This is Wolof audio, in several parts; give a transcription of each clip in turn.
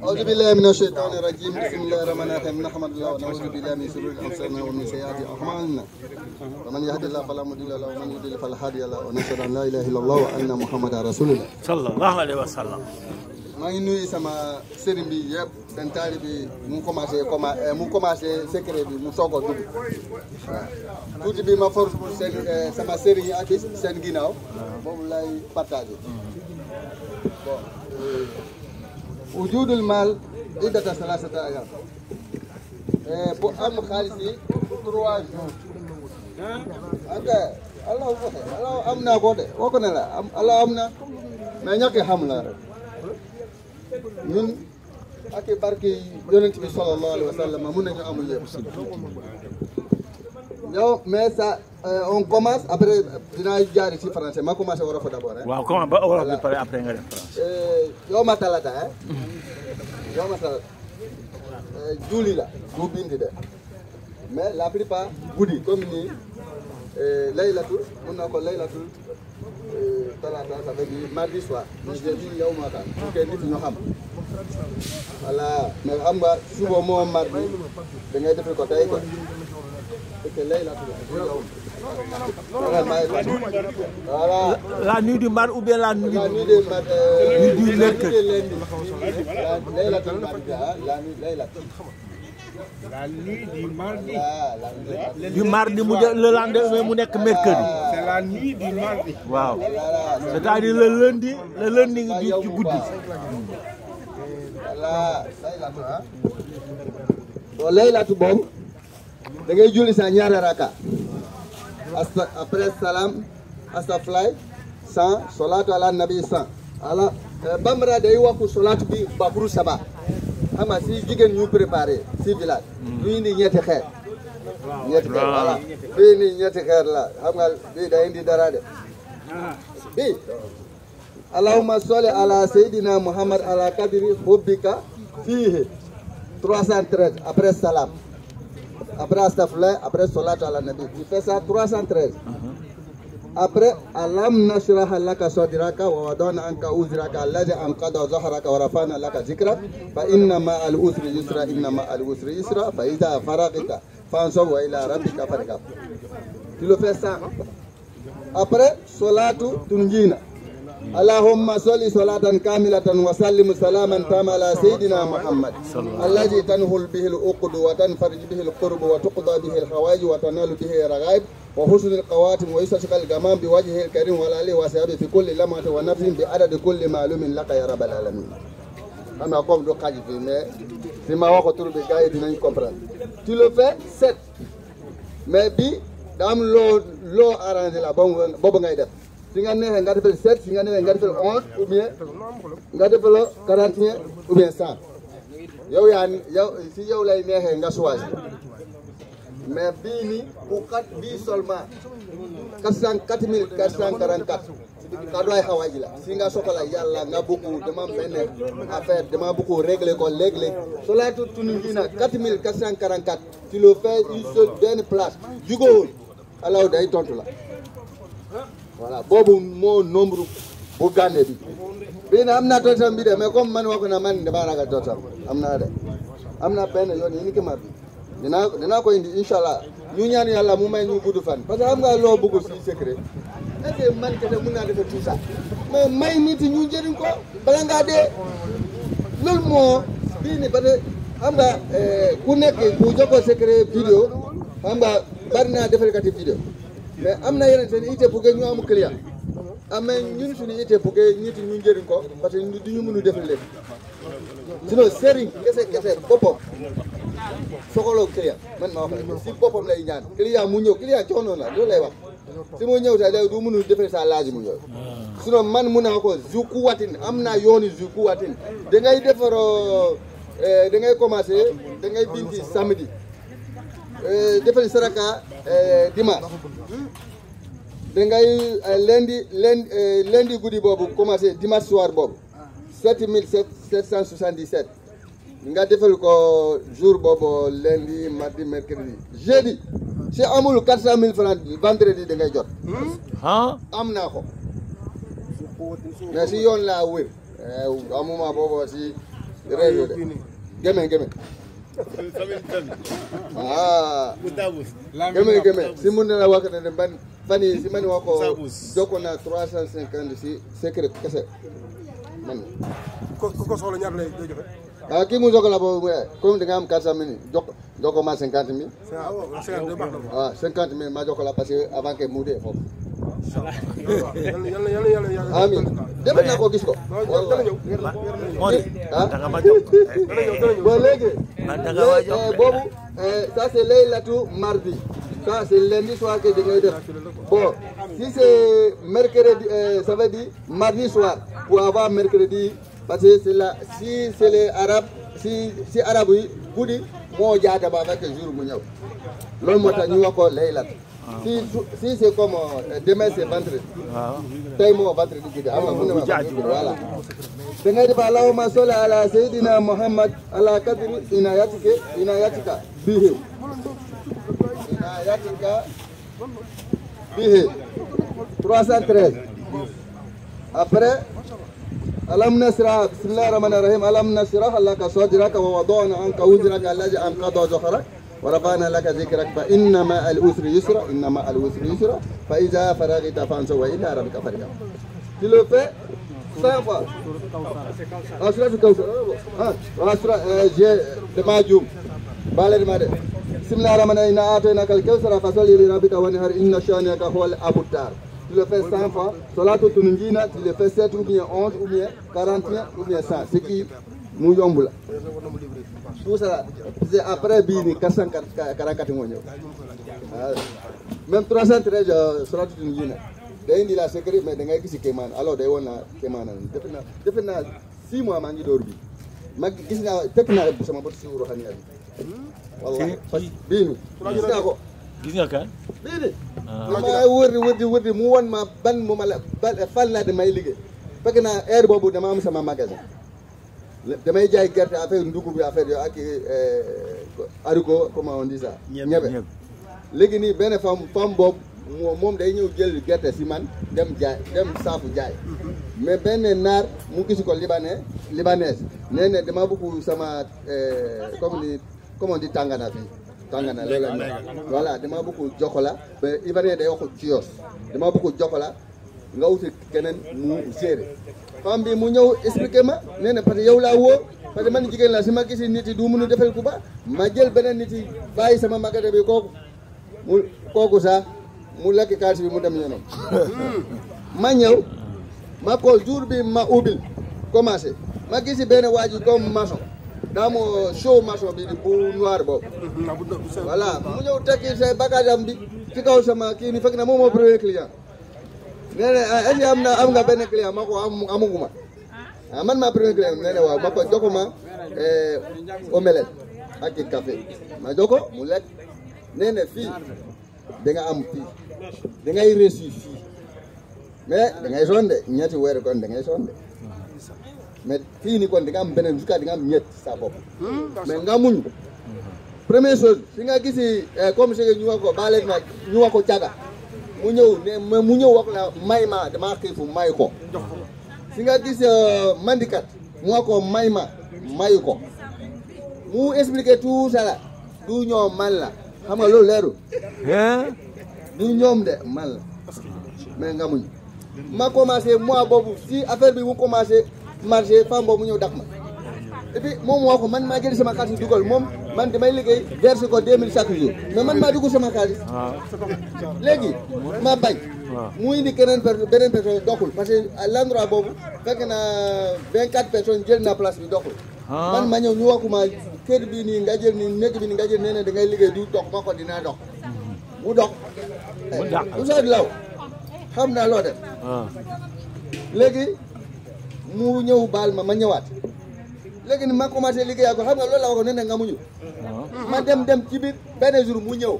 أعوذ بالله من الشيطان الرجيم بسم الله الرحمن الرحيم نحمد الله ونعوذ بالله من شرور أنفسنا ومن سيئات أعمالنا ومن يهد الله فلا مضل له ومن يضلل فلا هادي له ونشهد أن لا إله إلا الله وأن محمدا رسول الله صلى الله عليه وسلم. maa ngi nuyu sama sëriñ bi yëpp seen taali bi mu commencé secret bi mu soog a dugg waaw tuuti bi ma force seen sama sëriñ yi ak seen ginnaaw boobu lay partagé bon wujudul maal iddata salasata ayam pour am xaalis yi 3 jours ok Allah am na ko de woo ko ne la Allah am na mais ñàkk xam la rek ñun ak barki yonent bi sallallahu alayhi wa sallam mun nañu amul yëpp yow mais ça on commence après dinaa jaari ci français ma commencé wolof d'abord hein. waaw comment ba wolof bi pare après nga def français. yow ma talata hein. yow ma talata juuli la du bindi de mais la plupart guddi comme nii laylatul mun na ko laylatul talata ça veut dire mardi soir mais jeudi yow ma taal pour que nit ñoo xam voilà mais xam nga suba moo mardi da ngay def ko tey quoi parce que laylatul voilà la nuit du mardi ou bien la nuit du mercredi laylatul mardi la nuit du mardi. Du mardi le lendemain mu nekk mercredi. C'est la nuit du mardi. waaw c'est-à-dire le lundi bi ci guddi. voilà bon laylatu boobu da ngay julli sa ñaari raka après salam astafurlah 100 salatu ala nabi 100 ala bambara day waxu salatu bi bakuru saba xam nga si jigéen ñu préparé si village ñu indi ñetti xeer voilà bii nii ñetti xeer la xam nga bii day indi dara de bii allahumma salli ala sayyidina muhammad ala kadri hubbika fihi 313 après salam après astaghfirullah après salatu ala nabi tu fais ça 313 après alam nashrah laka sadraka wa wadana anka uzraka alladhi anqadha dhahraka wa rafa'na laka dhikrak fa inna ma al usri yusra inna ma al usri yusra fa idha faragta fansab wa ila rabbika farghab tu le fais ça après salatu tunjina allahumma salli salatan kamilatan wa sallim salaman tama ala sayidina muhammad alladhi tanhul bihi al uqd wa tanfarij bihi al qurb wa tuqda bihi al hawaij wa tanalu bihi al raghaib وحسن القواتم ويستشقى الغمام بوجهه الكريم وعلى اله وصحبه في كل لمحة ونفس بعدد كل معلوم لك يا رب العالمين. انا comme do xaji fi mais si ma waxo tur bi gaay dinañ comprendre. Tu le fais 7 mais bi da am loo arrangé la boobu ngay def si nga neexee nga defal 7 si nga neexee nga defal 11 ou bien nga defal 41 ou bien 100 yow si yow lay neexee nga choisir. mais bii nii pour bii seulement 4444 kadduwaay xawaaji la si nga soxla yàlla nga bëgg dama benn affaire dama bëgg régler ko léeg-léeg solaatu tunu ngi na 4444 tu le fais une seule benn place jugóowul alaw day tontu la voilà boobu moo nombre bu gànne bi bii na am naa tootam bi de mais comme man wax na man dama ragal tootam am naa de am na benn yoon yi ni ki mar bi dinaa ko indi inshallah ñu ñaan yàlla mu may ñu gudd fan parce que xam nga loo bëgg si secret est-ce que man kese mën naa defee tout ça mais may nit ñu njëriñ ko bala ngaa dee loolu moo bii ni parce que xam nga ku nekk ku jokkoo secret vidéo xam nga bari naa defarkati vidéo mais am na yeneen seen ité pour que ñu am client mais ñun suñu ité pour que nit ñu njëriñ ko parce que duñu mënu defal lépp sinon sëriñ kese boppam soxaloo client man ma wax la si boppam lay ñaan client mu ñëw client coono la loolu lay wax si mu ñëw tey du mënul defee sa laaj mu ñëw sinon man mun naa ko zuku watin am naa yooni zuku watin da ngay defaroo da ngay commencé da ngay binti samedi defal saraka dimanche dangay lundi guddi boobu commencé dimanche soir boobu 7777 nga defal ko jour boobu lundi mardi mercredi jeudi si amul 400 000 francs vendredi da ngay jot am naa ko mais si yoon laa wér amuma boobu si réseau de geme geme geme si mun na la wax ne ban fan yi si man wax ko jokko na 350 si secret kese man ko soxla ñaar lay joxe kii mu jokko la boobu comme da nga am 400 000 jokko ma 50 000 waaw 50 000 ma jokko la parce que avant que mu dee foofu amin dem naa ko gis ko bon léegi boobu ça c'est laylatu mardi ça c'est lundi soir que da ngay def bon si c'est mercredi ça veut dire mardi soir pour avoir mercredi parce que c'est là si c'est les arabes si arabe yi guddi moo jaata ba fekk jour mu ñëw loolu moo tax ñu wax ko laylat si c'est comme demain c'est vendredi tey moo vendredi guddi am na mu ne ma voilà da ngay def allahumma salli ala sayyidina muhammad ala kadri inayatika bihi 313 après alam nasrah bismillahir rahmanir rahim alam nasrah laka sadrak wa wada'na anka wizraka alladhi anqadha dhahrak wa rafa'na laka dhikrak fa inna ma al-usri yusra fa idha faraghta fansab wa ila rabbika farghab. Tu le fais 100 fois. Asra du kawsar asra de majum balad made bismillahir rahmanir rahim inna atainaka al-kawsara fasalli li rabbika wanhar inna shani'aka huwal abtar. Tu le fais 100 fois. Salatul tunjina, tu le fais 7 ou bien 11 ou bien 41 ou bien 100. Ce qui nous yombe là. Tout ça, c'est après Bini, 444 mois. Même 313 Salatul tunjina. Day indi la secret mais da ngay gis Kéman alors day won na Kéman def na 6 mois maa ngi door bi ma gis naa fekk naa sama bët si ruhaniya bi wallahi Bini gis naa ko gis nga kan Bini ma wërdi mu won ma ban mu ma la fan la damay liggéey fekk naa heure boobu dama am sama magasin damay jaay gerte affaire ndugub bi affaire yo ak haricot comment on dit ça ñebe léegi nii benn femme boobu moom day ñëw jël gerte si man dem saafu jaay mais benn naar mu gis ko libanaise nee na dama bëgg sama comme on dit tàngana fii tàngana loolu la voilà dama bëgg jokola mais ivoirien day wax cios dama bëgg jokola nga wuti keneen mu séeré femme bi mu ñëw expliqué ma nee na parce que yow laa woo parce que man jigéen la si ma gisi nit yi du mënu defal ku ba ma jël beneen nit yi bàyyi sama magasin bi kooku sax mu lekk kaas bi mu dem yoonam ma ñëw ma ko jour bi ma ubbil commencé ma gisi benn waa ji comme maçon daa moo show maçon bi bu noir boobu voilà mu ñëw tekki say bagage am bi ci kaw sama kii ni fekk na moom moo premier client nee na est-ce que am nga benn client ma ko amuguma man ma premier client nee na waaw ma ko joko ma omelette ak café ma joko mu lekk nee na fii da nga am fii da ngay reçu fii mais da ngay sonde ñetti weer kon da ngay sonde mais fii ni kon da nga am beneen jusqu'à da nga am ñett sa bopp mais nga muñ première chose si nga gisi comme c'est que ñu wax ko baale ma ñu wax ko caga mu ñëw ne mu ñëw wax la may ma dama xiifu may ko si nga gis mandikat mu wax ko may ma mayu ko mu expliquer tout ça là du ñoom man la xam nga loolu leeru du ñoom de man la mais nga muñ ma commencé mois boobu si affaire bi mu commencé marché femme boobu ñëw dak ma et puis moom wax ko man maa jël sama xaalis dugal moom man damay liggéey verse ko 2000 chaque jour mais man maa dugg sama xaalis léegi ma bañ mu indi beneen personne doxul parce que à l'endroit boobu fekk na 24 personnes jël na place bi doxul man ma ñëw ñu waxuma kër bi nii nga jël nii nekk bi nii nga jël nee na da ngay liggéey du dox ma ko dinaa dox mu dox du sa law xam naa loo def léegi mu ñëw baal ma ñëwaat léegi ni ma commencé liggéey ak ko xam nga loolu la waxoon nee na nga muñu ma dem ci biir benn jour mu ñëw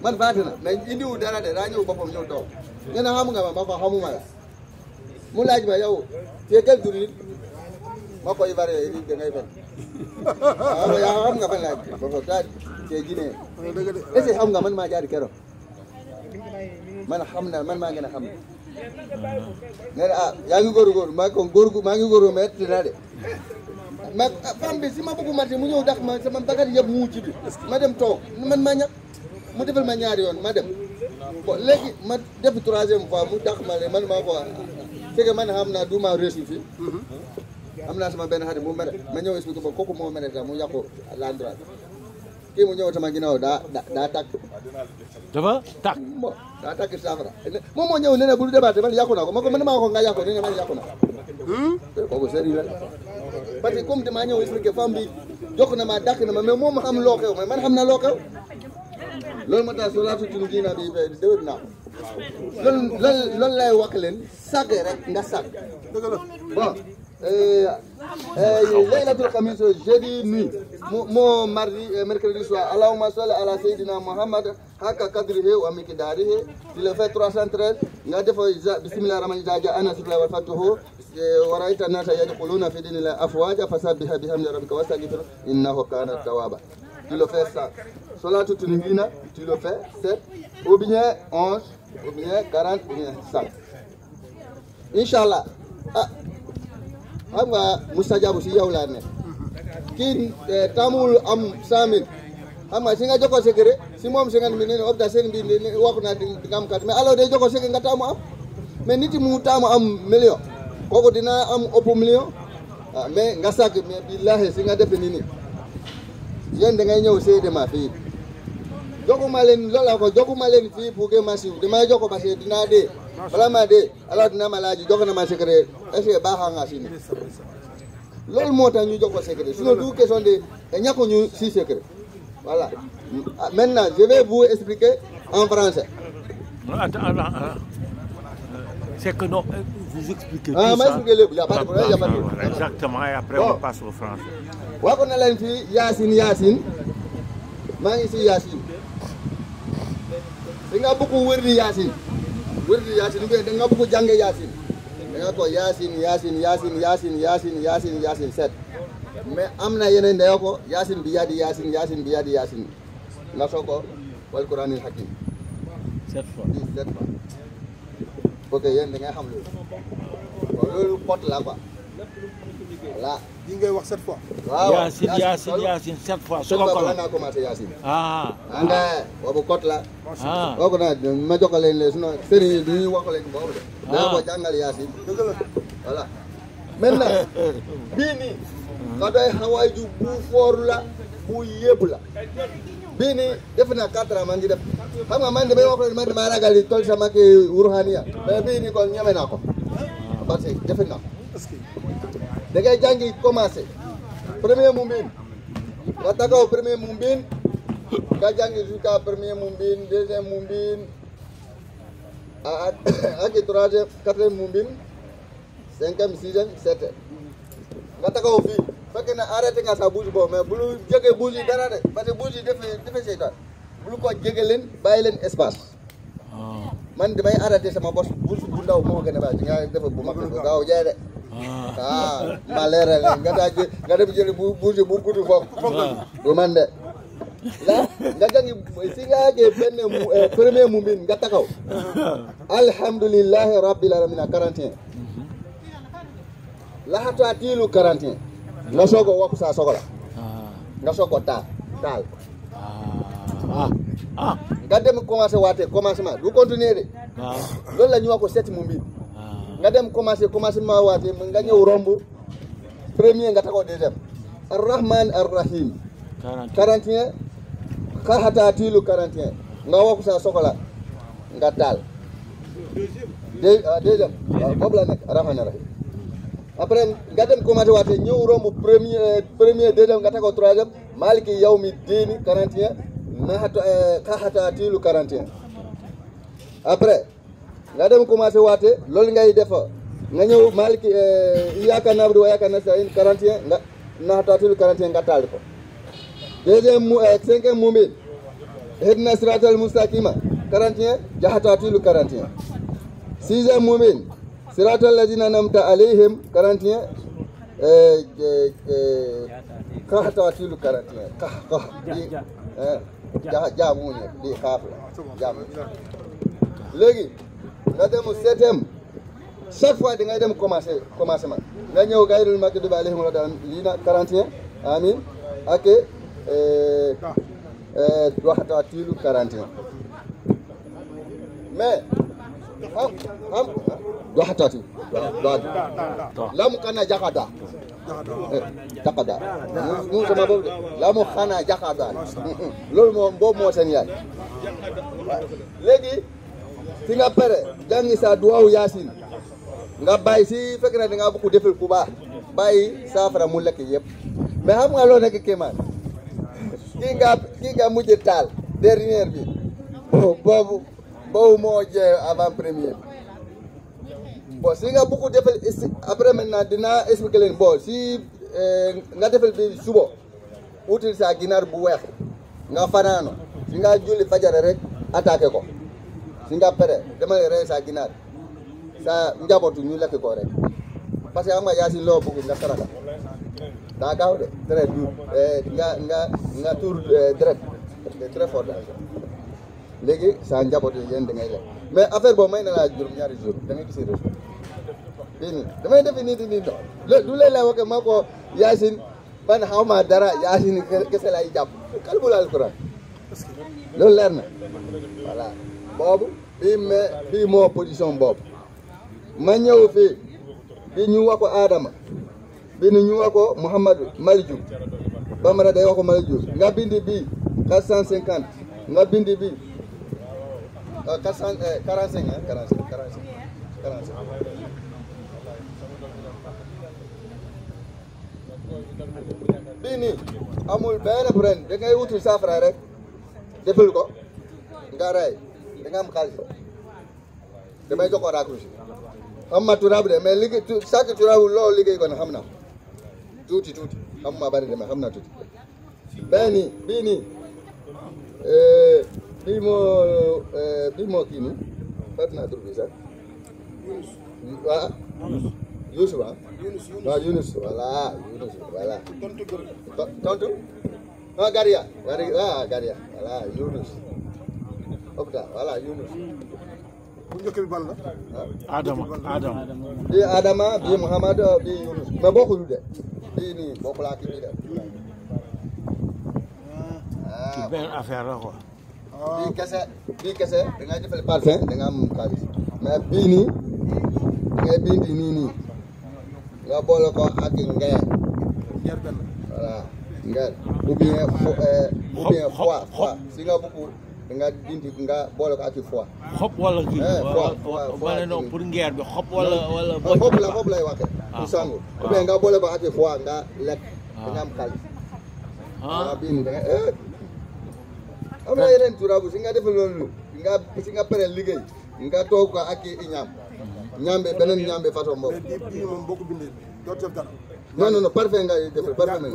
man faate na mais indiwu dara de daa ñëw boppam ñëw toog nee na xam nga ma ko xamuma la mu laaj ma yow fii quel jour it ma koy varié yi da ngay fen waaw yaa xam nga fan laaj ba ko daal te Guinée est-ce que xam nga man maa jaari keroog man xam na man maa gën a xam ne nee na ah yaa ngi góorgóorlu maa ko maa ngi góorgóorlu mais dinaa de ma femme bi si ma bëgg marché mu ñëw dax ma sama bagage yëpp mu ci bi ma dem toog man maa ñàkk mu defal ma ñaari yoon ma dem bon léegi ma def troisième fois mu dax ma le man maa ko c'est que man xam naa du ma réussi fii am naa sama benn xarit mu mere ma ñëw expliqué ko kooku moo mere sax mu yàqu l'endroit kii mu ñëw sama ginnaaw daa tàkk dafa tàkk bon daa tàkk saafara moom moo ñëw nee na bul débatté man yàqu naa ko ma ko man maa ko nga yàqu nee na man yàqu naa kooku sérieux la parce que comme damaa ñëw expliqué femme bi jox na ma dàkk na ma mais moom ma xam loo xew mais man xam na loo xew loolu moo tax soo tuuti diina bi déwét naa ko loolu lay wax leen sàgg rek nga sàgg bon laylatul khamis jeudi nuit mo mardi mercredi soir allahumma salli ala sayyidina muhammad haka qadrihi wa miqdarihi tu le fais 313 nga defo bismillahir rahmanir rahim ana sifla wa fatuhu wa ra'aita an-nasa yadkhuluna fi dinillahi afwaja fasabbih bihamdi rabbika wastaghfir innahu kana tawwaba tu le fais ça salatu tunhina tu le fais 7 ou bien 11 ou bien 40 ou bien 5 inshallah xam nga mustajabu si yow laa ne kii tamul am 100 000 xam nga si nga jokkoo secret si moom 50 000 ne obda seen bi wax na di nga am kat mais alors day jokkoo secret nga taamu am mais nit mu taamu am million kooku dina am ëpp million mais nga sàkk mais billahi si nga def ni ni yéen da ngay ñëw seedema fii jokkuma leen loolu ko jokkuma leen fii pour que ma siiw damay jokkoo parce que dinaa dee bala maa dee alors dina ma laaj jox na ma secret est-ce que baaxa nga si ni loolu moo tax ñu jox ko secret sinon du question de ñàkkuñu si secret voilà maintenant je vais vous expliquer en français. C'est que non, vous expliquez tout ça. Il n'y a pas de problème, il n'y a pas de problème. Exactement, et après on passe au français. Wax na leen fii Yaasin maa ngi si Yaasin di nga bëgg wërdi Yaasin da nga bëgg jàng Yaasin da nga ko Yaasin set mais am na yeneen da ko Yaasin bi yaadi Yaasin nga soo ko wal Qur'anil hakim 7 fois ok yéen da ngay xam loolu pot la quoi voilà yi ngay wax 7 fois. waaw Yaasin 7 fois. su ko naa commencé Yaasin. anga boobu kot la. boo ko nag ma jokkale leen sinon sëriñ yi du ñuy wax leen boobu de. dana ko jàngal Yaasin. dëgg la voilà. maintenant bii nii. nga doy xawaay ju bu fooru la bu yëpp la. bii nii def na 4 ans maa ngi def xam nga man damay wax leen man damaa ragal tol sama kii ruhaniya mais bii nii kon ñeme naa ko parce que defe naa da ngay jàngi commencé premier mumbin nga tagaw premier mumbin nga jàngi jusqu'à premier mumbin deuxième mumbin ak troisième quatrième mumbin cinquième sixième septième nga tagaw fii fekk na arrêté nga sa bouche boobu mais bulu jege bouche yi dara de parce que bouche yi defe seytaan bulu ko jege leen bàyyi leen espace man damay arrêté sama bos bouche bu ndaw moo gën a baax nga defa bu mag gaaw jaay de ma leeral nga dem jëli bouche bu gudd foofu du man de la nga jangi si nga àggee benn premier mumbin nga taxaw alhamdulillahi rabbil alamin 41 laxataa tiilu 41 nga soog a wokk saa soxla nga soog ko taal nga dem commencé waatee commencement du continuer de loolu la ñu wax ko 7 mumbin nga dem commencement waatee nga ñëw romb premier nga taxaw deuxième arrahman arrahim 41 xaxataa tiilu 41 nga wokk saa soxla nga taal deuxième waaw boobu la nekk arrahman arrahim après nga dem commencé waatee ñëw romb premier deuxième nga taxaw troisième maliki yawmi diini 41 naxata xaxataa tiilu 41 après nga dem commencé waate loolu ngay def nga ñëw maliki iyyaka na'budu wa iyyaka nasta'in 41 nga naxataa tiilu 41 nga taal ko deuxième cinquième mumbin Hedna siratal mustaqima 41 jahatatilu 41 sixième mumin siratal ladina namta alayhim 41 kahatatilu 41 jaamuñe di xaafla jaam léegi nga dem septième chaque fois da ngay dem commencement nga ñëw gayrul magdubi alayhim wala daan lii na 41 amin ak waxtatilu 41 mais xam waxtati lamu kana jakada jakada mu sama boobu de lamu xana jakada loolu moom boobu moo seen yaay léegi fi nga pare jàngi sa duwaaw yaasin nga bàyyi si fekk na da ngaa bëgg defal ku baax bàyyi saafara mu lekk yëpp mais xam nga loo nekk kéemaan kii nga mujj taal dernière bi boobu moo jee avant première bon si nga bëgg defal après maintenant dinaa expliquer leen bon si nga defal bi suba util sa ginaar bu weex nga fanaano si nga julli fajara rek attaqué ko si nga pare dama rey sa ginaar sa njabootu ñu lekk ko rek parce que xam nga yaasin loo bëgg nga saraka daa gaaw de très dur nga tuur direct très fort léegi sa njaboot yi yéen da ngay lekk mais affaire boobu may na laa juróom-ñaari jour da ngay gis résultat bii nii damay defi nii du lay la wax maa ko yaasin man xaw ma dara yaasin kese lay jàpp kalbul alquran loolu leer na voilà boobu bii moo position boobu ma ñëw fii bii ñu wax ko Adama bii ni ñu wax ko Mouhamadou Malijou Bambara day wax ko Malijou nga bindi bii 450 nga bindi bii 45 bii nii amul benn problème da ngay wutul saafara rek defal ko nga rey da nga am xaalis damay jox ko raccourci am ma turaabu de mais liggéey chaque turaabu loolu liggéey ko ne xam na tuuti xam ma bari de mais xam naa tuuti bii nii bii moo kii nii fat naa tur bi sax waaw Youssouf waaw Yunus voilà tontu ah Garia voilà Yunus hôpital voilà Yunus bu njëkk bi ban la Adama bii Adama bii Muhammad bii Yunus mais bokkul de bii nii bokkul ak bii de ci benn affaire la quoi. bii kese da ngay defal parfum da nga am xaalis mais bii nii ngay bindi nii nga boole ko ak ngeer voilà ngeer ou bien foie si nga bëgg da nga dindi nga boole ko ak foie xob wala kii. foie non pour ngeer bi xob wala. xob lay waxee. pour sangu ou bien nga boole ko ak foie nga lekk da nga am xaalis. bii nii da nga am na yeneen turaabu si nga defee loolu si nga pare liggéey nga toog ko ak ñambe beneen ñambe façon boobu. mais bii moom boo ko bindee doo def dara. non parfait nga defal parfait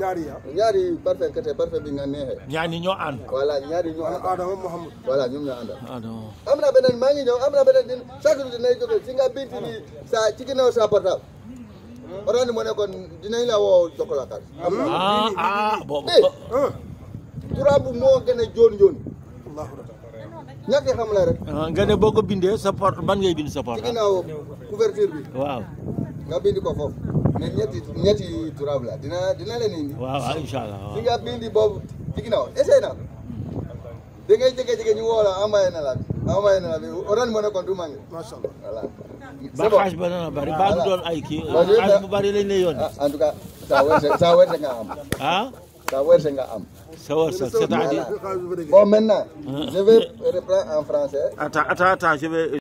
ñaari parfait kete parfait bi nga neexee. ñaari ñoo ànd. voilà ñaari ñoo ànd. Adama Mohamed. voilà ñoom ñoo àndal. Adama. am na beneen maa ngi ñëw am na beneen chaque jour dinañ jóge si nga binti bi sa ci ginnaaw sa portable. orange moo nekkoon dinañ la woo Jokalante card. boobu. turaabu moo gën a joon. ñàkk xam la rek. nga ne boo ko bindee sa porte ban ngay bind sa porte. ci ginnaaw couverture bi. waaw. nga bindi ko foofu. mais ñetti turab la dina leen indi. waaw incha allah waaw. si nga bindi boobu ci ginnaaw essayé na. da ngay jékki-jékki ñu woo la envoyé na la bi orange moo nekkoon du manqué. macha allah voilà. ba xaaj ba dana bari ba du doon ay kii. xaaj bu bari lañ lay yónnee. en tout cas saa wërsëg nga am. Ça veut dire c'est-à-dire. Bon, maintenant, je vais reprendre en français. Attends, je vais...